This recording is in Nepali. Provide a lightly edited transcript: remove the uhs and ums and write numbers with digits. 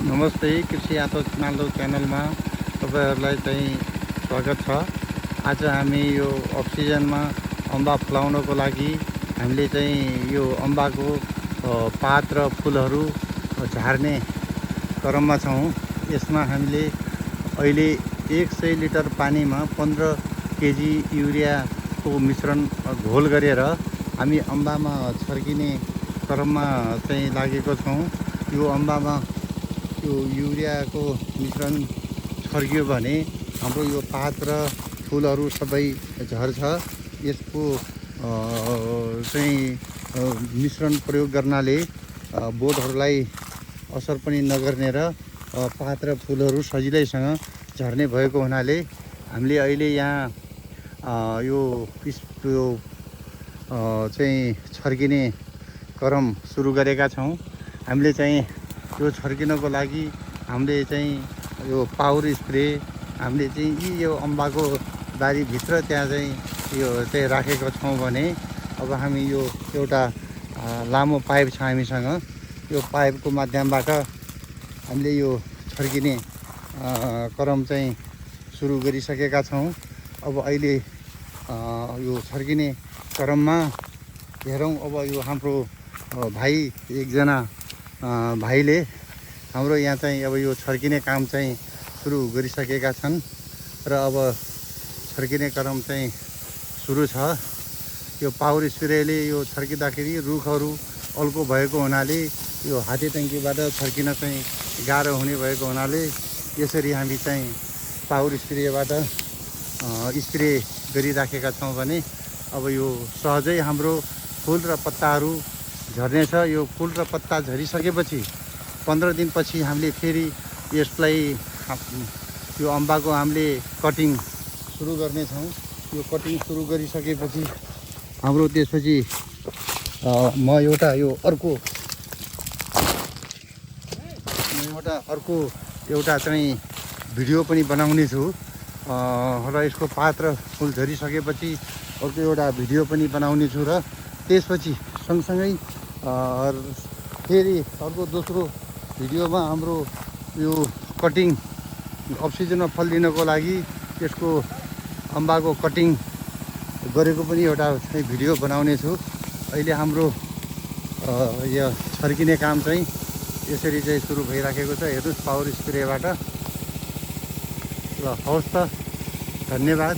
नमस्ते, कृषि आतो मालदो च्यानलमा तपाईहरुलाई चाहिँ स्वागत छ। आज हामी यो अफ सिजनमा अम्बा फलाउनको लागि हामीले चाहिँ यो अम्बाको पात र फुलहरू झार्ने क्रममा छौं। यसमा हामीले अहिले 100 लिटर पानीमा 15 केजी युरियाको मिश्रण घोल गरेर हामी अम्बामा छर्किने क्रममा चाहिँ लागेको छौं। यो अम्बामा यो युरियाको मिश्रण छर्कियो भने हाम्रो यो पात र फुलहरू सबै झर्छ। यसको चाहिँ मिश्रण प्रयोग गर्नाले बोटहरूलाई असर पनि नगर्ने र पात र फुलहरू सजिलैसँग झर्ने भएको हुनाले हामीले अहिले यहाँ यो चाहिँ छर्किने क्रम सुरु गरेका छौं। हामीले चाहिँ यो छर्किनको लागि हामीले चाहिँ यो पावर स्प्रे हामीले चाहिँ यो अम्बाको बारी भित्र त्यहाँ चाहिँ यो चाहिँ राखेको छौं भने अब हामी यो एउटा लामो पाइप छ हामीसँग। यो पाइपको माध्यमबाट हामीले यो छर्किने क्रम चाहिँ सुरु गरिसकेका छौं। अब अहिले यो छर्किने क्रममा हेरौं। अब यो हाम्रो भाइ एकजना भाइले हाम्रो यहाँ चाहिँ अब यो छर्किने काम चाहिँ सुरु गरिसकेका छन् र अब छर्किने क्रम चाहिँ सुरु छ। यो पावर स्प्रेले यो छर्किँदाखेरि रुखहरू अल्को भएको हुनाले यो हाते ट्याङ्कीबाट छर्किन चाहिँ गाह्रो हुने भएको हुनाले यसरी हामी चाहिँ पावर स्प्रेबाट स्प्रे गरिराखेका छौं भने अब यो सहजै हाम्रो फुल र पत्ताहरू झर्नेछ। यो फुल र पत्ता झरिसकेपछि 15 दिनपछि हामीले फेरि यसलाई यो अम्बाको हामीले कटिङ सुरु गर्नेछौँ। यो कटिङ सुरु गरिसकेपछि हाम्रो त्यसपछि म एउटा अर्को चाहिँ भिडियो पनि बनाउने छु र यसको पात र फुल झरिसकेपछि अर्को एउटा भिडियो पनि बनाउने छु र त्यसपछि सँगसँगै फेरि अर्को दोस्रो भिडियोमा हाम्रो यो कटिङ अफ सिजनमा फल दिनको लागि त्यसको अम्बाको कटिङ गरेको पनि एउटा भिडियो बनाउने छु। अहिले हाम्रो यो छर्किने काम चाहिँ यसरी चाहिँ सुरु भइराखेको छ। हेर्नुस् पावर स्प्रेबाट। ल हवस् त, धन्यवाद।